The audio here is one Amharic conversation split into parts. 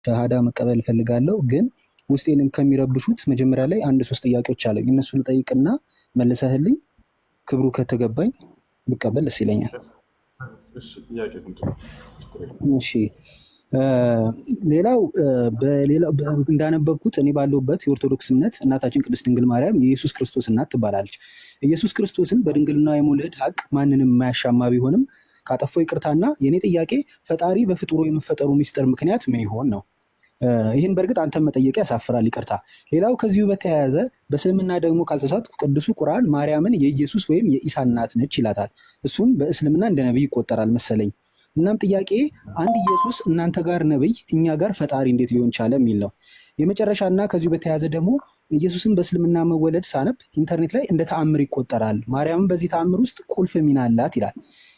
ሸሃዳ መቀበል እፈልጋለሁ፣ ግን ውስጤንም ከሚረብሹት መጀመሪያ ላይ አንድ ሶስት ጥያቄዎች አለኝ። እነሱን ልጠይቅና መልሰህልኝ ክብሩ ከተገባኝ ብቀበል ደስ ይለኛል። እሺ፣ ጥያቄ ምንድን ነው? ችግር የለም። እሺ፣ ሌላው በሌላው እንዳነበብኩት እኔ ባለሁበት የኦርቶዶክስ እምነት እናታችን ቅድስት ድንግል ማርያም የኢየሱስ ክርስቶስ እናት ትባላለች። ኢየሱስ ክርስቶስን በድንግልና የመውለድ ሀቅ ማንንም የማያሻማ ቢሆንም ካጠፋው ይቅርታና የእኔ ጥያቄ ፈጣሪ በፍጡሩ የመፈጠሩ ሚስጥር ምክንያት ምን ይሆን ነው። ይህን በእርግጥ አንተን መጠየቅ ያሳፍራል፣ ይቅርታ። ሌላው ከዚሁ በተያያዘ በእስልምና ደግሞ ካልተሳትኩ ቅዱሱ ቁርአን ማርያምን የኢየሱስ ወይም የኢሳ እናት ነች ይላታል። እሱም በእስልምና እንደ ነቢይ ይቆጠራል መሰለኝ። እናም ጥያቄ አንድ ኢየሱስ እናንተ ጋር ነብይ እኛ ጋር ፈጣሪ እንዴት ሊሆን ቻለ የሚል ነው። የመጨረሻና ከዚሁ በተያያዘ ደግሞ ኢየሱስን በእስልምና መወለድ ሳነብ ኢንተርኔት ላይ እንደ ተአምር ይቆጠራል። ማርያምን በዚህ ተአምር ውስጥ ቁልፍ ሚና አላት ይላል።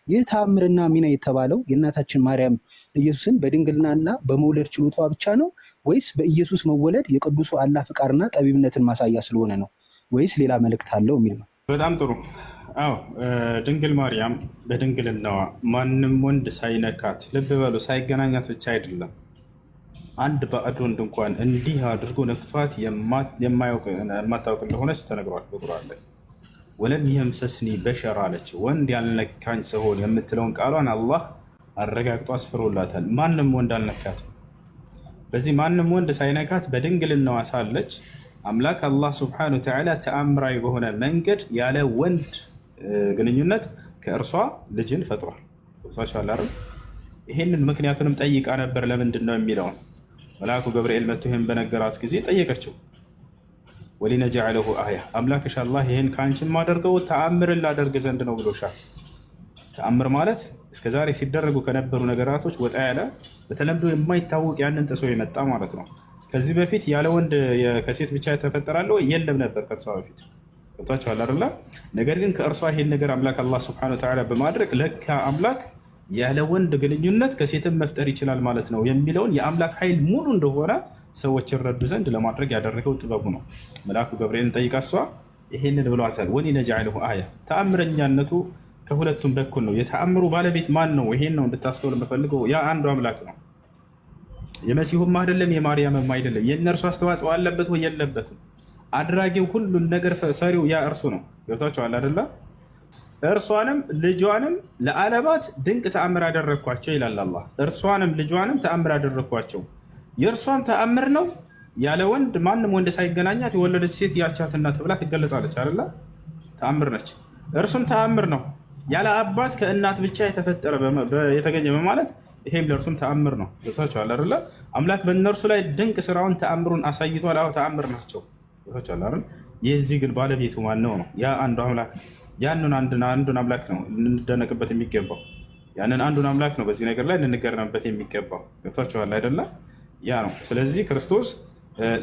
ይህ ተአምርና ሚና የተባለው የእናታችን ማርያም ኢየሱስን በድንግልናና በመውለድ ችሎታዋ ብቻ ነው ወይስ በኢየሱስ መወለድ የቅዱሱ አላህ ፍቃድና ጠቢብነትን ማሳያ ስለሆነ ነው ወይስ ሌላ መልእክት አለው የሚል ነው። በጣም ጥሩ። አዎ፣ ድንግል ማርያም በድንግልናዋ ማንም ወንድ ሳይነካት፣ ልብ በሉ፣ ሳይገናኛት ብቻ አይደለም፣ አንድ ባዕድ ወንድ እንኳን እንዲህ አድርጎ ነክቷት የማታውቅ እንደሆነች ተነግሯል በቁርአን ላይ። ولم يمسسني بشر አለች። ወንድ ያልነካኝ ስሆን የምትለውን ቃሏን አላህ አረጋግጦ አስፍሮላታል። ማንም ወንድ አልነካትም። በዚህ ማንም ወንድ ሳይነካት በድንግልናዋ ሳለች አምላክ አላህ سبحانه وتعالى ተአምራዊ በሆነ መንገድ ያለ ወንድ ግንኙነት ከእርሷ ልጅን ፈጥሯል። ገብቷችኋል አይደል? ይህንን ምክንያቱንም ጠይቃ ነበር፣ ለምንድን ነው የሚለውን። መልአኩ ገብርኤል መጥቶ ይህን በነገራት ጊዜ ጠየቀችው። ولنجعله آية፣ አምላክሽ አላህ ይህን ከአንቺን ማደርገው ተአምርን ላደርግ ዘንድ ነው ብሎሻል። ተአምር ማለት እስከዛሬ ሲደረጉ ከነበሩ ነገራቶች ወጣ ያለ፣ በተለምዶ የማይታወቅ፣ ያንን ጥሶ የመጣ ማለት ነው። ከዚህ በፊት ያለ ወንድ ከሴት ብቻ የተፈጠራለ የለም ነበር ከእርሷ በፊት። ገብቷችኋል አይደለ? ነገር ግን ከእርሷ ይሄን ነገር አምላክ አላህ سبحانه وتعالى በማድረግ ለካ አምላክ ያለ ወንድ ግንኙነት ከሴትም መፍጠር ይችላል ማለት ነው የሚለውን፣ የአምላክ ኃይል ሙሉ እንደሆነ ሰዎች ይረዱ ዘንድ ለማድረግ ያደረገው ጥበቡ ነው። መልአኩ ገብርኤልን ጠይቃ እሷ ይሄንን ብሏታል። ولنجعله آية። ተአምረኛነቱ ከሁለቱም በኩል ነው። የተአምሩ ባለቤት ማን ነው? ይሄን ነው እንድታስተውል የምፈልገው። ያ አንዱ አምላክ ነው። የመሲሁም አይደለም፣ የማርያምም አይደለም። የእነርሱ አስተዋጽኦ አለበት ወይ የለበትም? አድራጊው፣ ሁሉን ነገር ሰሪው ያ እርሱ ነው። ገብታችኋል አይደለ? እርሷንም ልጇንም ለዓለማት ድንቅ ተአምር አደረግኳቸው ይላል አላህ። እርሷንም ልጇንም ተአምር አደረግኳቸው። የእርሷም ተአምር ነው፣ ያለ ወንድ፣ ማንም ወንድ ሳይገናኛት የወለደች ሴት ያቻትና ተብላ ትገለጻለች አይደለ? ተአምር ነች። እርሱም ተአምር ነው፣ ያለ አባት ከእናት ብቻ የተፈጠረ፣ የተገኘ በማለት ይሄም ለእርሱም ተአምር ነው። ገብቷችኋል አይደለ? አምላክ በእነርሱ ላይ ድንቅ ስራውን ተአምሩን አሳይቷል። አዎ፣ ተአምር ናቸው። ገብቷችኋል አይደል? የዚህ ግን ባለቤቱ ማን ነው ነው? ያ አንዱ አምላክ ነው። ያንን አንዱን አምላክ ነው ልንደነቅበት የሚገባው። ያንን አንዱን አምላክ ነው በዚህ ነገር ላይ ልንገረምበት የሚገባው። ገብቷችኋል አይደለ? ያ ነው። ስለዚህ ክርስቶስ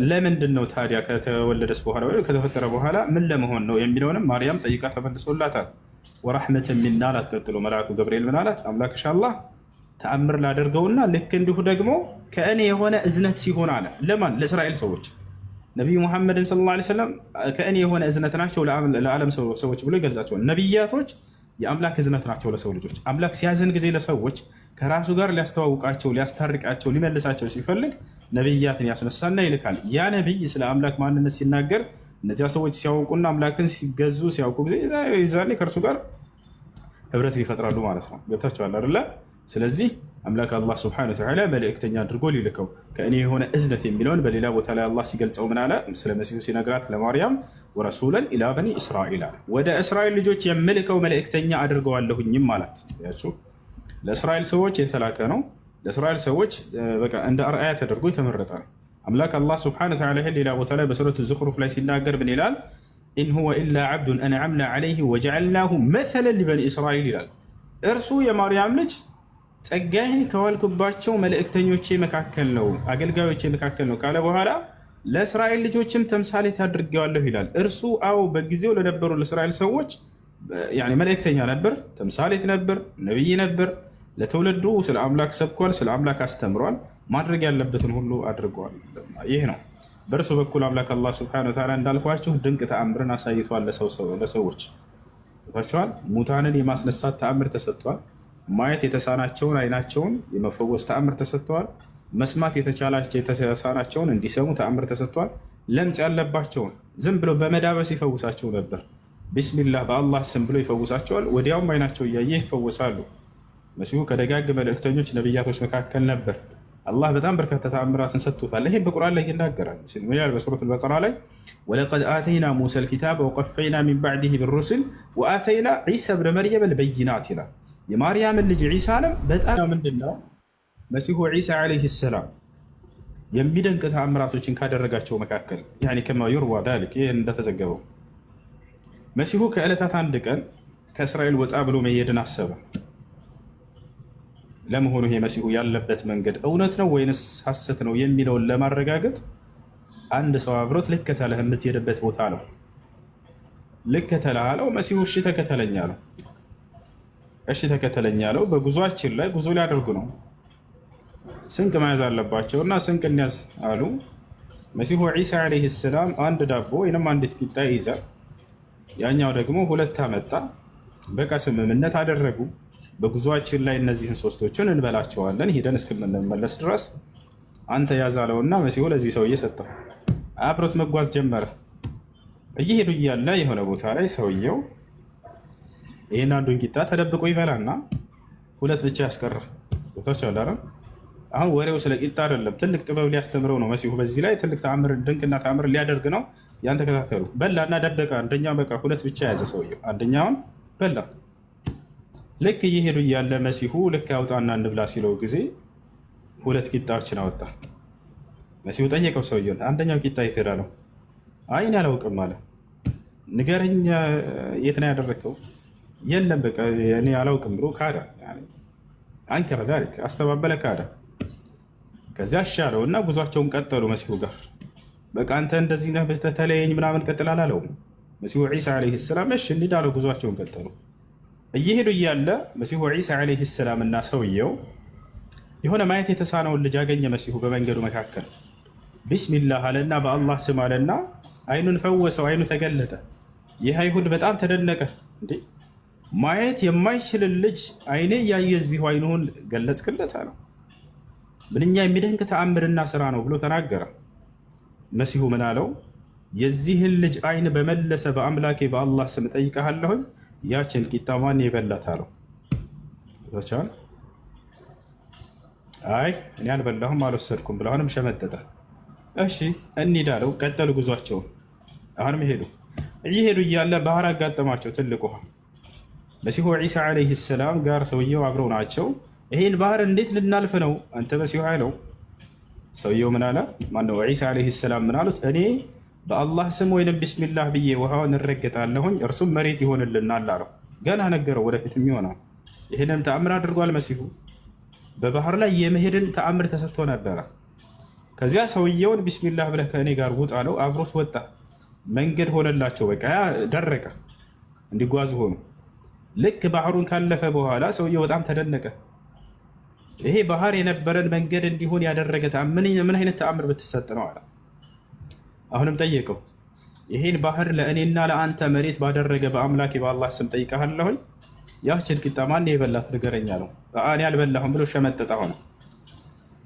ለምንድን ነው ታዲያ ከተወለደስ በኋላ ወይ ከተፈጠረ በኋላ ምን ለመሆን ነው የሚለውንም ማርያም ጠይቃ ተመልሶላታል። ورحمة منا አላት። ቀጥሎ መልአኩ ገብርኤል ምን አላት? አምላክሽ አላህ ተአምር ላደርገውና ልክ እንዲሁ ደግሞ ከእኔ የሆነ እዝነት ሲሆን አለ። ለማን? ለእስራኤል ሰዎች። ነቢዩ ሙሐመድን صلى الله عليه وسلم ከእኔ የሆነ እዝነት ናቸው ለዓለም ሰዎች ብሎ ይገልጻቸዋል። ነቢያቶች የአምላክ እዝነት ናቸው ለሰው ልጆች። አምላክ ሲያዝን ጊዜ ለሰዎች ከራሱ ጋር ሊያስተዋውቃቸው፣ ሊያስታርቃቸው፣ ሊመልሳቸው ሲፈልግ ነቢያትን ያስነሳና ይልካል። ያ ነቢይ ስለ አምላክ ማንነት ሲናገር እነዚያ ሰዎች ሲያውቁና አምላክን ሲገዙ ሲያውቁ ጊዜ ዛኔ ከእርሱ ጋር ህብረትን ይፈጥራሉ ማለት ነው። ገብታችኋል አይደለ? ስለዚህ አምላክ አላህ سبحانه وتعالى መልእክተኛ አድርጎ ሊልከው ከእኔ የሆነ እዝነት የሚለውን በሌላ ቦታ ላይ አላህ ሲገልጸው ምን አለ? ስለ መሲሁ ሲነግራት ለማርያም ورسولا إلى بني إسرائيل አለ። ወደ እስራኤል ልጆች የምልከው መልእክተኛ አድርገዋለሁኝም አላት። ያችሁ ለእስራኤል ሰዎች የተላከ ነው። ለእስራኤል ሰዎች በቃ እንደ አርአያ ተደርጎ የተመረጠ ነው። አምላክ አላህ سبحانه وتعالى ይህን ሌላ ቦታ ላይ በሱረቱ ዙኽሩፍ ላይ ሲናገር ምን ይላል? إن هو إلا عبد أنعمنا عليه وجعلناه مثلا لبني إسرائيل ይላል። እርሱ የማርያም ልጅ ጸጋዬን ከዋልኩባቸው መልእክተኞቼ መካከል ነው፣ አገልጋዮቼ መካከል ነው ካለ በኋላ ለእስራኤል ልጆችም ተምሳሌት አድርጌዋለሁ ይላል። እርሱ አዎ በጊዜው ለነበሩ ለእስራኤል ሰዎች መልእክተኛ ነበር፣ ተምሳሌት ነበር፣ ነቢይ ነበር። ለትውልዱ ስለ አምላክ ሰብኳል፣ ስለ አምላክ አስተምሯል። ማድረግ ያለበትን ሁሉ አድርገዋል። ይህ ነው። በእርሱ በኩል አምላክ አላህ سبحانه وتعالى እንዳልኳችሁ ድንቅ ተአምርን አሳይቷል ለሰዎች። ታቸዋል። ሙታንን የማስነሳት ተአምር ተሰጥቷል። ማየት የተሳናቸውን አይናቸውን የመፈወስ ተአምር ተሰጥተዋል። መስማት የተቻላቸው የተሳናቸውን እንዲሰሙ ተአምር ተሰጥቷል። ለምጽ ያለባቸውን ዝም ብሎ በመዳበስ ይፈውሳቸው ነበር። ቢስሚላህ በአላህ ስም ብሎ ይፈውሳቸዋል። ወዲያውም አይናቸው እያየ ይፈወሳሉ። መሲሁ ከደጋግ መልእክተኞች ነቢያቶች መካከል ነበር። አላህ በጣም በርካታ ተአምራትን ሰጥቶታል። ይህም በቁርአን ላይ ይናገራል። ይላል በሱረት አልበቀራ ላይ ولقد آتينا موسى الكتاب وقفينا من بعده بالرسل وآتينا عيسى ابن مريم البينات ይላል። የማርያምን ልጅ ዒሳንም በጣም ምንድን ነው መሲሁ ዒሳ ዓለይሂ ሰላም የሚደንቅ ተአምራቶችን ካደረጋቸው መካከል يعني كما يروى ذلك ይህ እንደተዘገበው መሲሁ ከዕለታት አንድ ቀን ከእስራኤል ወጣ ብሎ መሄድን አሰበ። ለመሆኑ ይሄ መሲሁ ያለበት መንገድ እውነት ነው ወይንስ ሐሰት ነው የሚለውን ለማረጋገጥ አንድ ሰው አብሮት ልከተልህ የምትሄድበት ቦታ ነው። ልከተልህ አለው። መሲሁ እሺ ተከተለኝ አለው። እሺ ተከተለኝ አለው። በጉዟችን ላይ ጉዞ ሊያደርጉ ነው። ስንቅ መያዝ አለባቸው እና ስንቅ እንያዝ አሉ። መሲሁ ዒሳ ዓለይሂ ሰላም አንድ ዳቦ ወይንም አንዲት ቂጣ ይይዛል። ያኛው ደግሞ ሁለት አመጣ። በቃ ስምምነት አደረጉ። በጉዟችን ላይ እነዚህን ሶስቶችን እንበላቸዋለን ሂደን እስክምንመለስ ድረስ አንተ ያዝ አለውና መሲሁ ለዚህ ሰውዬ ሰጠው። አብሮት መጓዝ ጀመረ። እየሄዱ እያለ የሆነ ቦታ ላይ ሰውየው ይህን አንዱን ቂጣ ተደብቆ ይበላና ሁለት ብቻ ያስቀራል። ቦታች አለ። አሁን ወሬው ስለ ቂጣ አይደለም። ትልቅ ጥበብ ሊያስተምረው ነው መሲሁ። በዚህ ላይ ትልቅ ተአምር፣ ድንቅና ተአምር ሊያደርግ ነው። ያን ተከታተሉ። በላና ደበቀ። አንደኛው በቃ ሁለት ብቻ ያዘ ሰውየው። አንደኛውን በላ። ልክ እየሄዱ እያለ መሲሁ ልክ አውጣና እንብላ ሲለው ጊዜ ሁለት ቂጣዎችን አወጣ። መሲሁ ጠየቀው ሰውየውን፣ አንደኛው ቂጣ የት ሄደ አለው። አይ እኔ አላውቅም አለ። ንገረኝ፣ የት ነው ያደረግከው? የለም በቃ እኔ አላውቅም ብሎ ካደ። أنكر ذلك አስተባበለ፣ ካደ። ከዚያ አሻለው እና ጉዟቸውን ቀጠሉ መሲሁ ጋር። በቃ አንተ እንደዚህ ነህ ተለየኝ ምናምን ቀጥል አላለውም መሲሁ ዒሳ ዓለይሂ ሰላም። እሺ እንሂድ አለው። ጉዟቸውን ቀጠሉ። እየሄዱ እያለ መሲሁ ዒሳ ዓለይሂ ሰላም እና ሰውየው የሆነ ማየት የተሳነውን ልጅ አገኘ። መሲሁ በመንገዱ መካከል ቢስሚላህ አለና በአላህ ስም አለና አይኑን ፈወሰው። አይኑ ተገለጠ። ይህ አይሁድ በጣም ተደነቀ። እንዴ ማየት የማይችልን ልጅ አይኔ እያየ እዚሁ አይኑን ገለጽክለት አለው። ምንኛ የሚደንቅ ተአምርና ስራ ነው ብሎ ተናገረ። መሲሁ ምን አለው? የዚህን ልጅ አይን በመለሰ በአምላኬ በአላህ ስም እጠይቅሃለሁኝ ያችን ቂጣ ማን የበላት አለው። አይ እኔ አልበላሁም አልወሰድኩም ብሎ አሁንም ሸመጠጠ። እሺ እንሂድ አለው። ቀጠሉ ጉዟቸውን። አሁንም ሄዱ። እየሄዱ እያለ ባህር አጋጠማቸው፣ ትልቅ ውሃ። መሲሁ ዒሳ ዓለይሂ ሰላም ጋር ሰውየው አብረው ናቸው። ይሄን ባህር እንዴት ልናልፍ ነው አንተ መሲሁ አለው። ሰውየው ምን አለ? ማነው ዒሳ ዓለይሂ ሰላም ምን አሉት? እኔ በአላህ ስም ወይንም ቢስሚላህ ብዬ ውሃውን እረገጣለሁኝ እርሱም መሬት ይሆንልናል አለው። ገና ነገረው ወደፊት የሚሆነው። ይህንም ተአምር አድርጓል መሲሁ። በባህር ላይ የመሄድን ተአምር ተሰጥቶ ነበረ። ከዚያ ሰውየውን ቢስሚላህ ብለህ ከእኔ ጋር ውጣ አለው። አብሮት ወጣ። መንገድ ሆነላቸው። በቃ ደረቀ፣ እንዲጓዙ ሆኑ። ልክ ባህሩን ካለፈ በኋላ ሰውየው በጣም ተደነቀ። ይሄ ባህር የነበረን መንገድ እንዲሆን ያደረገ ምን አይነት ተአምር ብትሰጥ ነው አለ። አሁንም ጠየቀው። ይሄን ባህር ለእኔና ለአንተ መሬት ባደረገ በአምላኬ በአላህ ስም ጠይቀሃለሁኝ፣ ያችን ቂጣ ማን የበላት ንገረኝ አለው። እኔ አልበላሁም ብሎ ሸመጠጠ ሆነ።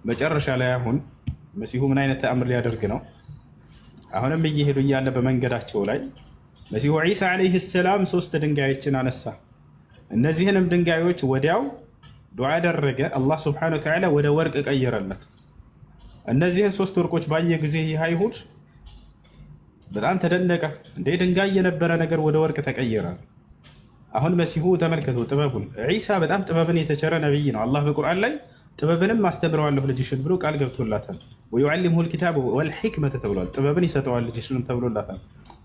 መጨረሻ ላይ አሁን መሲሁ ምን አይነት ተአምር ሊያደርግ ነው? አሁንም እየሄዱ እያለ በመንገዳቸው ላይ መሲሁ ዒሳ ዓለይሂ ሰላም ሶስት ድንጋዮችን አነሳ። እነዚህንም ድንጋዮች ወዲያው ዱዓ አደረገ። አላህ ስብሐነሁ ወተዓላ ወደ ወርቅ ቀየረለት። እነዚህን ሶስት ወርቆች ባየ ጊዜ ይህ አይሁድ በጣም ተደነቀ። እንዴ ድንጋይ የነበረ ነገር ወደ ወርቅ ተቀየረ። አሁን መሲሁ ተመልከቱ ጥበቡን። ዒሳ በጣም ጥበብን የተቸረ ነቢይ ነው። አላህ በቁርአን ላይ ጥበብንም አስተምረዋለሁ ልጅሽን ብሎ ቃል ገብቶላታል። ወዩዓሊምሁ ልኪታብ ወልሕክመተ ተብሏል። ጥበብን ይሰጠዋል ልጅሽንም ተብሎላታል።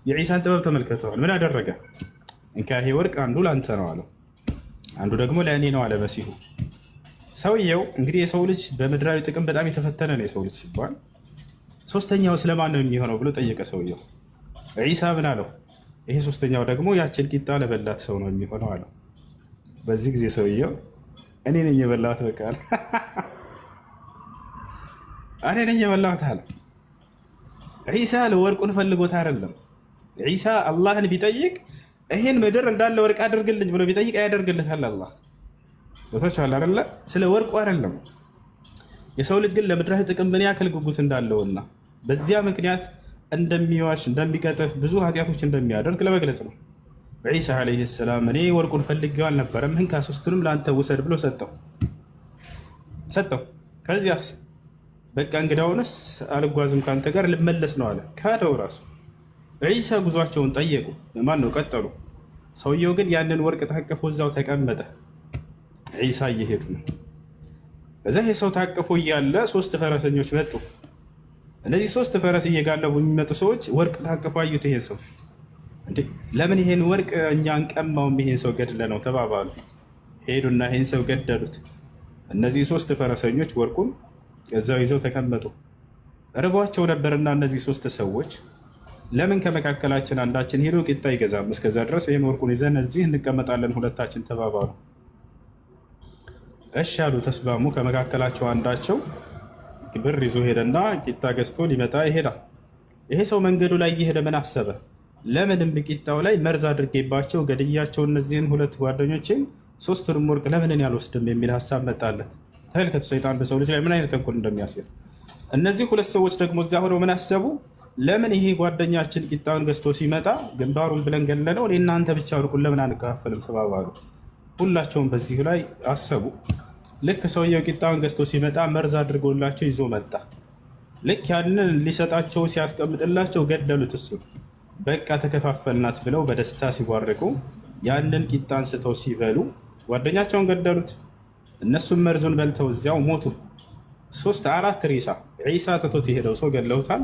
የዒሳን ጥበብ ተመልከተዋል። ምን አደረገ? እንካ ይሄ ወርቅ አንዱ ለአንተ ነው አለው፣ አንዱ ደግሞ ለእኔ ነው አለ መሲሁ። ሰውየው እንግዲህ የሰው ልጅ በምድራዊ ጥቅም በጣም የተፈተነ ነው። የሰው ልጅ ሲባል ሶስተኛው ስለማን ነው የሚሆነው ብሎ ጠየቀ ሰውየው። ዒሳ ምን አለው? ይሄ ሶስተኛው ደግሞ ያችን ቂጣ ለበላት ሰው ነው የሚሆነው አለው። በዚህ ጊዜ ሰውየው እኔ ነኝ የበላሁት፣ በቃ እኔ ነኝ የበላሁት አለ። ዒሳ ለወርቁን ፈልጎት አይደለም። ዒሳ አላህን ቢጠይቅ ይሄን ምድር እንዳለ ወርቅ አድርግልኝ ብሎ ቢጠይቅ ያደርግለታል አላህ። ቦታች አለ አይደለ? ስለ ወርቁ አይደለም። የሰው ልጅ ግን ለምድራዊ ጥቅም ምን ያክል ጉጉት እንዳለውና በዚያ ምክንያት እንደሚዋሽ፣ እንደሚቀጥፍ፣ ብዙ ኃጢአቶች እንደሚያደርግ ለመግለጽ ነው። ዒሳ ዓለይሂ ሰላም እኔ ወርቁን ፈልጌው አልነበረም፣ እንካ ሶስቱንም ለአንተ ውሰድ ብሎ ሰጠው ሰጠው። ከዚያስ በቃ እንግዳውንስ አልጓዝም ከአንተ ጋር ልመለስ ነው አለ። ካደው ራሱ። ዒሳ ጉዟቸውን ጠየቁ። ማን ነው ቀጠሉ። ሰውየው ግን ያንን ወርቅ ታቅፎ እዛው ተቀመጠ። ዒሳ እየሄዱ ነው። እዛ ይሄ ሰው ታቅፎ እያለ ሶስት ፈረሰኞች መጡ። እነዚህ ሶስት ፈረስ እየጋለቡ የሚመጡ ሰዎች ወርቅ ታቅፎ አዩት። ይሄን ሰው እንዴ ለምን ይሄን ወርቅ እኛ አንቀማውም? ይሄን ሰው ገድለ ነው ተባባሉ። ሄዱና ይሄን ሰው ገደሉት። እነዚህ ሶስት ፈረሰኞች ወርቁን እዛው ይዘው ተቀመጡ። ርቧቸው ነበርና እነዚህ ሶስት ሰዎች ለምን ከመካከላችን አንዳችን ሄዶ ቂጣ ይገዛም? እስከዛ ድረስ ይህን ወርቁን ይዘን እዚህ እንቀመጣለን ሁለታችን ተባባሉ። እሺ አሉ፣ ተስማሙ። ከመካከላቸው አንዳቸው ብር ይዞ ሄደና ቂጣ ገዝቶ ሊመጣ ይሄዳል። ይሄ ሰው መንገዱ ላይ እየሄደ ምን አሰበ? ለምንም ቂጣው ላይ መርዝ አድርጌባቸው ገድያቸው እነዚህን ሁለት ጓደኞችን ሶስቱንም ወርቅ ለምንን ያልወስድም የሚል ሀሳብ መጣለት። ተመልከቱ፣ ሰይጣን በሰው ልጅ ላይ ምን አይነት ተንኮል እንደሚያሴር። እነዚህ ሁለት ሰዎች ደግሞ እዚያ ሆነው ምን አሰቡ? ለምን ይሄ ጓደኛችን ቂጣውን ገዝቶ ሲመጣ ግንባሩን ብለን ገለነው፣ እኔ እናንተ ብቻ ወርቁን ለምን አንከፋፈልም ተባባሉ። ሁላቸውም በዚሁ ላይ አሰቡ። ልክ ሰውየው ቂጣውን ገዝቶ ሲመጣ መርዝ አድርጎላቸው ይዞ መጣ። ልክ ያንን ሊሰጣቸው ሲያስቀምጥላቸው ገደሉት። እሱን በቃ ተከፋፈልናት ብለው በደስታ ሲቧርቁ ያንን ቂጣ አንስተው ሲበሉ ጓደኛቸውን ገደሉት። እነሱም መርዙን በልተው እዚያው ሞቱ። ሶስት አራት ሬሳ ዒሳ ትቶት የሄደው ሰው ገለውታል።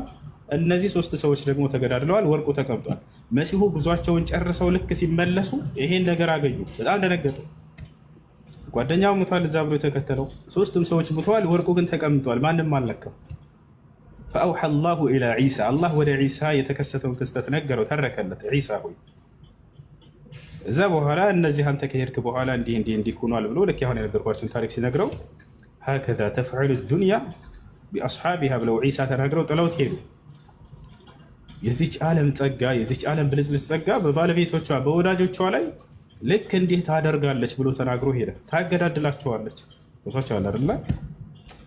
እነዚህ ሶስት ሰዎች ደግሞ ተገዳድለዋል። ወርቁ ተቀምጧል። መሲሁ ጉዟቸውን ጨርሰው ልክ ሲመለሱ ይሄን ነገር አገኙ። በጣም ደነገጡ። ጓደኛው ሙቷል፣ እዛ ብሎ የተከተለው ሶስቱም ሰዎች ሙተዋል። ወርቁ ግን ተቀምጧል። ማንም አልነካም። فأوحى الله إلى عيسى፣ አላህ ወደ ዒሳ የተከሰተውን ክስተት ነገረው፣ ተረከለት። ዒሳ ሆይ እዛ በኋላ እነዚህ አንተ ከሄድክ በኋላ እንዲህ እንዲህ እንዲህ ሆኗል ብሎ ልክ አሁን የነገርኳቸውን ታሪክ ሲነግረው هكذا تفعل الدنيا بأصحابها ብለው ዒሳ ተናግረው ጥለውት ሄዱ። የዚች ዓለም ጸጋ፣ የዚች ዓለም ብልጭልጭ ጸጋ በባለቤቶቿ በወዳጆቿ ላይ ልክ እንዲህ ታደርጋለች ብሎ ተናግሮ ሄደ። ታገዳድላቸዋለች። ገብቷቸዋል አይደለ?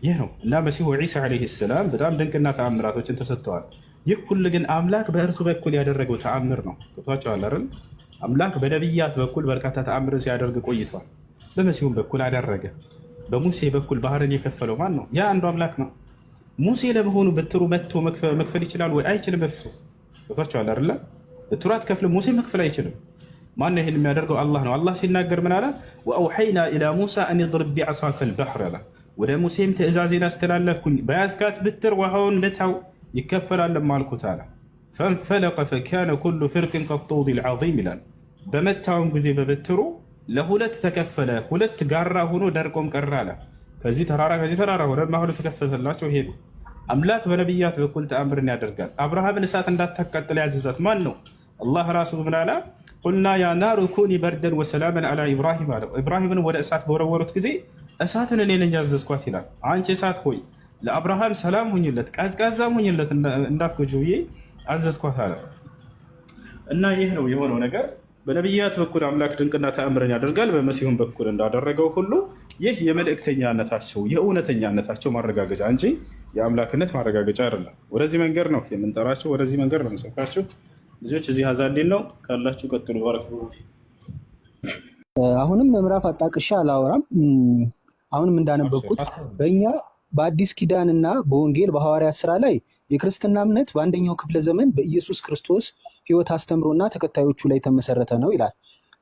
ይህ ነው እና መሲሁ ዒሳ ዓለይሂ ሰላም በጣም ድንቅና ተአምራቶችን ተሰጥተዋል። ይህ ሁሉ ግን አምላክ በእርሱ በኩል ያደረገው ተአምር ነው። ገብቷቸዋል አይደል? አምላክ በነቢያት በኩል በርካታ ተአምርን ሲያደርግ ቆይቷል። በመሲሁም በኩል አደረገ። በሙሴ በኩል ባህርን የከፈለው ማን ነው? ያ አንዱ አምላክ ነው። ሙሴ ለመሆኑ በትሩ መጥቶ መክፈል ይችላል ወይ? አይችልም። በፍጹም። ገብቷቸዋል አይደለ? በትሩ አትከፍልም። ሙሴ መክፈል አይችልም። ማነው ይህን የሚያደርገው? አላህ ነው። አላህ ሲናገር ምን አለ? وأوحينا إلى موسى أن اضرب بعصاك البحر አለ። ወደ ሙሴም ትእዛዜን አስተላለፍኩኝ፣ በያዝካት ብትር ውሃውን ምታው ይከፈላልም አልኩት አለ። فانفلق فكان كل فرق كالطود العظيم ይላል። በመታውም ጊዜ በበትሩ ለሁለት ተከፈለ፣ ሁለት ጋራ ሆኖ ደርቆም ቀረ አለ። ከዚህ ተራራ ከዚህ ተራራ ሆነ ማህሉ ተከፈተላቸው ሄዱ። አምላክ በነቢያት በኩል ተአምርን ያደርጋል። አብርሃምን እሳት እንዳታቃጥል ያዘዛት ማን ነው? አላህ ራሱ ምን አለ? قلنا يا نار كوني بردا وسلاما على إبراهيم አለው። ኢብራሂምን ወደ እሳት በወረወሩት ጊዜ እሳትን እኔ ነኝ ያዘዝኳት ይላል። አንቺ እሳት ሆይ ለአብርሃም ሰላም ሁኝለት፣ ቀዝቃዛም ሁኝለት እንዳትጎጂው ብዬ አዘዝኳት አለ። እና ይህ ነው የሆነው ነገር። በነቢያት በኩል አምላክ ድንቅና ተአምርን ያደርጋል። በመሲሁም በኩል እንዳደረገው ሁሉ ይህ የመልእክተኛነታቸው የእውነተኛነታቸው ማረጋገጫ እንጂ የአምላክነት ማረጋገጫ አይደለም። ወደዚህ መንገድ ነው የምንጠራቸው፣ ወደዚህ መንገድ ነው የምንሰብካቸው። ልጆች እዚህ አዛሊል ነው ካላችሁ ቀጥሉ። ባረክ። አሁንም ምዕራፍ አጣቅሻ አላወራም። አሁንም እንዳነበብኩት በእኛ በአዲስ ኪዳንና በወንጌል በሐዋርያት ስራ ላይ የክርስትና እምነት በአንደኛው ክፍለ ዘመን በኢየሱስ ክርስቶስ ሕይወት አስተምሮና ተከታዮቹ ላይ ተመሰረተ ነው ይላል።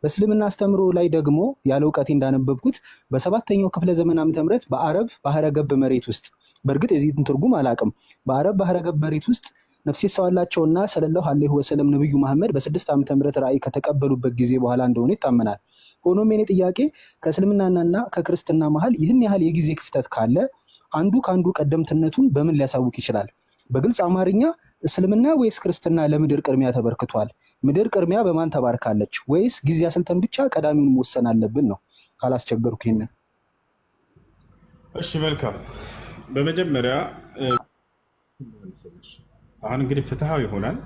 በእስልምና አስተምሮ ላይ ደግሞ ያለ እውቀቴ እንዳነበብኩት በሰባተኛው ክፍለ ዘመን ዓመተ ምህረት በአረብ ባህረ ገብ መሬት ውስጥ፣ በእርግጥ የዚህን ትርጉም አላውቅም፣ በአረብ ባህረ ገብ መሬት ውስጥ ነፍሴ ሰዋላቸውና ሰለላሁ ዐለይሂ ወሰለም ነብዩ መሐመድ በ6 ዓመተ ምህረት ራእይ ከተቀበሉበት ጊዜ በኋላ እንደሆነ ይታመናል። ሆኖም የኔ ጥያቄ ከእስልምናና ከክርስትና መሀል ይህን ያህል የጊዜ ክፍተት ካለ አንዱ ከአንዱ ቀደምትነቱን በምን ሊያሳውቅ ይችላል? በግልጽ አማርኛ እስልምና ወይስ ክርስትና ለምድር ቅድሚያ ተበርክቷል? ምድር ቅድሚያ በማን ተባርካለች? ወይስ ጊዜ አስልተን ብቻ ቀዳሚውን መወሰን አለብን ነው? ካላስቸገርኩ ይህንን። እሺ መልካም። በመጀመሪያ አሁን እንግዲህ ፍትሃዊ ይሆናል።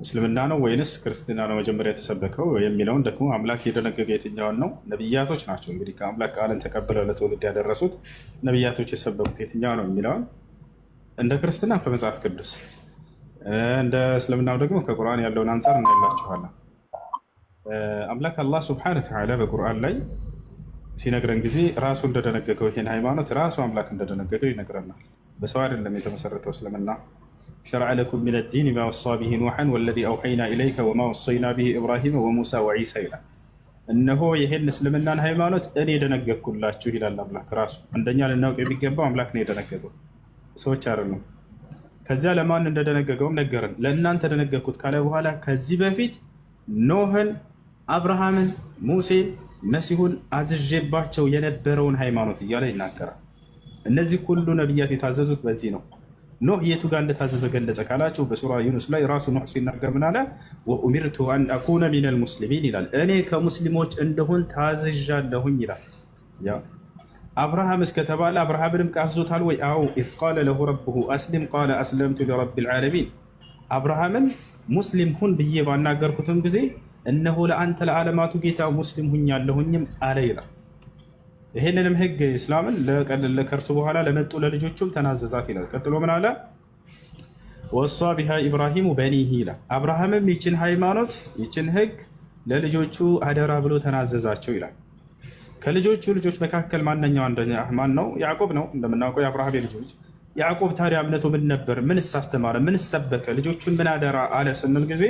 እስልምና ነው ወይንስ ክርስትና ነው መጀመሪያ የተሰበከው የሚለውን ደግሞ አምላክ የደነገገ የትኛውን ነው? ነቢያቶች ናቸው እንግዲህ ከአምላክ ቃልን ተቀብለው ለትውልድ ያደረሱት ነቢያቶች የሰበኩት የትኛው ነው የሚለውን እንደ ክርስትና ከመጽሐፍ ቅዱስ እንደ እስልምናው ደግሞ ከቁርአን ያለውን አንጻር እናይላችኋለን። አምላክ አላህ سبحانه وتعالى በቁርአን ላይ ሲነግረን ጊዜ ራሱ እንደደነገገው ይሄን ሃይማኖት ራሱ አምላክ እንደደነገገው ይነግረናል። በሰው አይደለም የተመሰረተው እስልምና። شرع لكم من الدين ما وصى به نوحا والذي أوحينا إليك وما وصينا به إبراهيم وموسى وعيسى ይላል። እነሆ ይሄን እስልምናን ሃይማኖት እኔ የደነገግኩላችሁ ይላል አምላክ ራሱ። አንደኛ ልናውቅ የሚገባው አምላክ ነው የደነገገው፣ ሰዎች አይደሉም። ከዚያ ለማን እንደደነገገውም ነገረን። ለእናንተ ደነገግኩት ካለ በኋላ ከዚህ በፊት ኖህን፣ አብርሃምን፣ ሙሴን፣ መሲሁን አዝዤባቸው የነበረውን ሃይማኖት እያለ ይናገራል። እነዚህ ሁሉ ነቢያት የታዘዙት በዚህ ነው። ኖህ የቱ ጋር እንደታዘዘ ገለጸ ካላችሁ በሱራ ዩኑስ ላይ ራሱ ኖህ ሲናገር ምን አለ? وأمرت أن أكون من المسلمين ይላል። እኔ ከሙስሊሞች እንደሆን ታዝዣለሁኝ ይላል። ያ አብርሃም እስከተባለ አብርሃምንም አዞታል ወይ? አዎ። إذ قال له ربه أسلم قال أسلمت لرب العالمين። አብርሃምን ሙስሊም ሁን ብዬ ባናገርኩትም ጊዜ እነሆ ለአንተ ለዓለማቱ ጌታ ሙስሊም ሁኛለሁኝም አለ ይላል። ይሄንንም ህግ እስላምን ከእርሱ በኋላ ለመጡ ለልጆቹም ተናዘዛት ይላል። ቀጥሎ ምን አለ? ووصى بها إبراهيم بنيه ይላል። አብርሃምም ይችን ሃይማኖት ይችን ህግ ለልጆቹ አደራ ብሎ ተናዘዛቸው ይላል። ከልጆቹ ልጆች መካከል ማነኛው አንደኛ ማን ነው? ያዕቆብ ነው። እንደምናውቀው የአብርሃም የልጁ ልጅ ያዕቆብ። ታዲያ እምነቱ ምን ነበር? ምንስ አስተማረ? ምንስ ሰበከ? ልጆቹን ምን አደራ አለ ስንል ጊዜ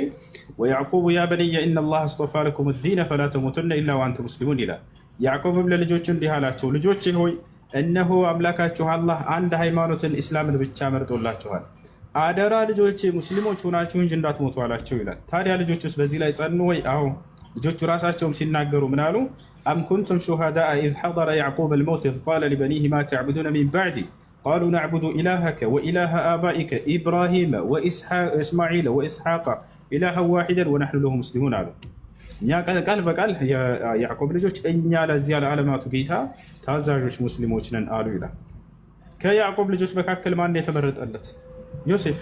ويعقوب يا بني إن الله اصطفى لكم الدين فلا تموتن إلا وأنتم مسلمون ይላል። ያዕቆብም ለልጆቹ እንዲህ አላቸው፣ ልጆቼ ሆይ እነሆ አምላካችሁ አላህ አንድ ሃይማኖትን ኢስላምን ብቻ መርጦላችኋል። አደራ ልጆቼ ሙስሊሞች ሆናችሁ እንጂ እንዳትሞቱ አላቸው ይላል። ታዲያ ልጆቹስ በዚህ ላይ ጸኑ ወይ? አዎ፣ ልጆቹ ራሳቸውም ሲናገሩ ምን አሉ? أم كنتم شهداء إذ حضر يعقوب الموت إذ قال لبنيه ما تعبدون من بعدي قالوا نعبد إلهك وإله آبائك إبراهيم وإسماعيل وإسحاق إلها واحدا ونحن له مسلمون አሉ። እኛ ቃል በቃል የያዕቆብ ልጆች እኛ ለዚያ ለዓለማቱ ጌታ ታዛዦች ሙስሊሞች ነን አሉ ይላል። ከያዕቆብ ልጆች መካከል ማን የተመረጠለት? ዮሴፍ።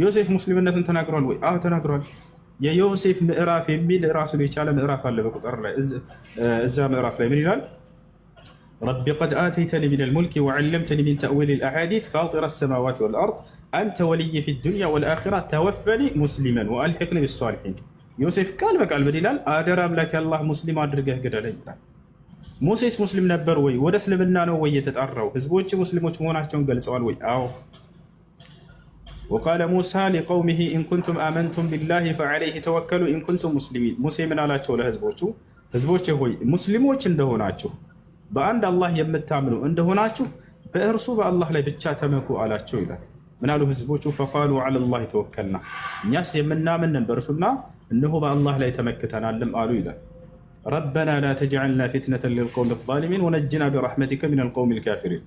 ዮሴፍ ሙስሊምነትን ተናግሯል ወይ? አዎ ተናግሯል። የዮሴፍ ምዕራፍ የሚል ራሱን የቻለ ምዕራፍ አለ በቁጥር ላይ። እዛ ምዕራፍ ላይ ምን ይላል? رب قد آتيتني من الملك وعلمتني من تأويل الأحاديث فاطر السماوات والأرض أنت وليي في الدنيا والآخرة توفني مسلما وألحقني بالصالحين። ዮሴፍ ቃል በቃል ምን ይላል? አደራ አምላክ አላህ ሙስሊም አድርገህ ግደለኝ ይላል። ሙሴስ ሙስሊም ነበር ወይ? ወደ እስልምና ነው ወይ የተጣራው? ህዝቦች ሙስሊሞች መሆናቸውን ገልጸዋል ወይ? አዎ። وقال موسى لقومه إن كنتم آمنتم بالله فعليه توكلوا إن كنتم مسلمين። ሙሴ ምን አላቸው ለህዝቦቹ? ህዝቦቼ ሆይ ሙስሊሞች እንደሆናችሁ በአንድ አላህ የምታምኑ እንደሆናችሁ በእርሱ በአላህ ላይ ብቻ ተመኩ አላቸው ይላል። ምን አሉ ህዝቦቹ? فقالوا على الله توكلنا፣ እኛስ የምናምንን በእርሱና እነሆ በአላህ ላይ ተመክተናልም አሉ ይላል። ربنا لا تجعلنا فتنة للقوم الظالمين ونجنا برحمتك من القوم الكافرين።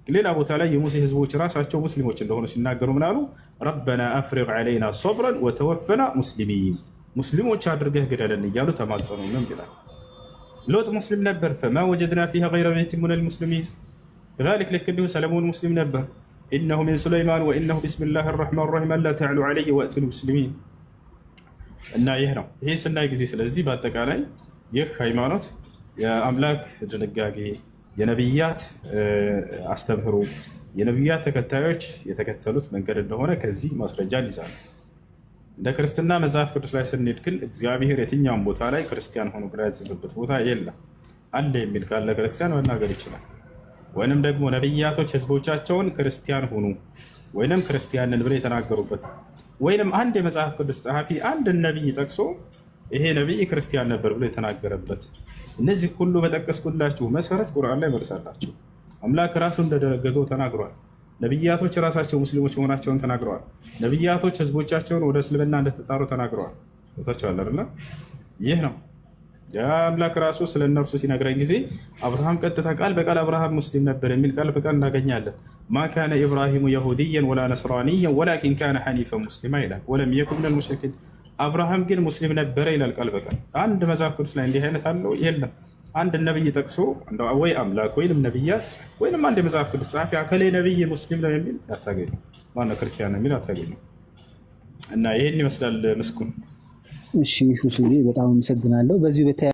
ሌላ ቦታ ላይ የሙሴ ህዝቦች ራሳቸው ሙስሊሞች እንደሆኑ ሲናገሩ ምን አሉ? ربنا أفرغ علينا صبرا وتوفنا مسلمين፣ ሙስሊሞች አድርገህ ግደለን እያሉ ተማጸኑንም ይላል። ሎጥ ሙስሊም ነበር። فما وجدنا فيها غير بيت من المسلمين። كذلك ልክ እንዲሁ ሰለሞን ሙስሊም ነበር። إنه من سليمان وإنه بسم الله الرحمن الرحيم ألا تعلوا علي وأتوني مسلمين። እና ይህ ነው ይህ ስናይ ጊዜ ስለዚህ በአጠቃላይ ይህ ሃይማኖት የአምላክ ድንጋጌ፣ የነቢያት አስተምህሮ፣ የነቢያት ተከታዮች የተከተሉት መንገድ እንደሆነ ከዚህ ማስረጃ እንይዛለን። እንደ ክርስትና መጽሐፍ ቅዱስ ላይ ስንሄድ ግን እግዚአብሔር የትኛውን ቦታ ላይ ክርስቲያን ሆኖ ብሎ ያዘዘበት ቦታ የለም። አለ የሚል ካለ ክርስቲያን መናገር ይችላል። ወይንም ደግሞ ነቢያቶች ህዝቦቻቸውን ክርስቲያን ሁኑ ወይንም ክርስቲያንን ብለው የተናገሩበት ወይንም አንድ የመጽሐፍ ቅዱስ ጸሐፊ አንድ ነቢይ ጠቅሶ ይሄ ነቢይ ክርስቲያን ነበር ብሎ የተናገረበት፣ እነዚህ ሁሉ በጠቀስኩላችሁ መሰረት ቁርአን ላይ መልሳላችሁ። አምላክ ራሱ እንደደነገገው ተናግሯል። ነቢያቶች ራሳቸው ሙስሊሞች መሆናቸውን ተናግረዋል። ነቢያቶች ህዝቦቻቸውን ወደ እስልምና እንደተጣሩ ተናግረዋል። ቦታቸው አይደለ? ይህ ነው የአምላክ ራሱ ስለ እነርሱ ሲነግረን ጊዜ አብርሃም ቀጥታ ቃል በቃል አብርሃም ሙስሊም ነበር የሚል ቃል በቃል እናገኛለን። ما كان إبراهيم يهوديا ولا نصرانيا ولكن كان حنيفا مسلما ይላል። ولم يك من المشركين። አብርሃም ግን ሙስሊም ነበረ ይላል ቃል በቃል። አንድ መጽሐፍ ቅዱስ ላይ እንዲህ አይነት አለው የለም። አንድ ነብይ ጠቅሶ ወይ አምላክ ወይንም ነብያት ወይንም አንድ የመጽሐፍ ቅዱስ ጸሐፊ አከሌ ነብይ ሙስሊም ነው የሚል አታገኙ። ማነው ክርስቲያን ነው የሚል አታገኙ። እና ይህን ይመስላል ምስጉን። እሺ ሁሱዬ በጣም አመሰግናለሁ። በዚሁ በተያ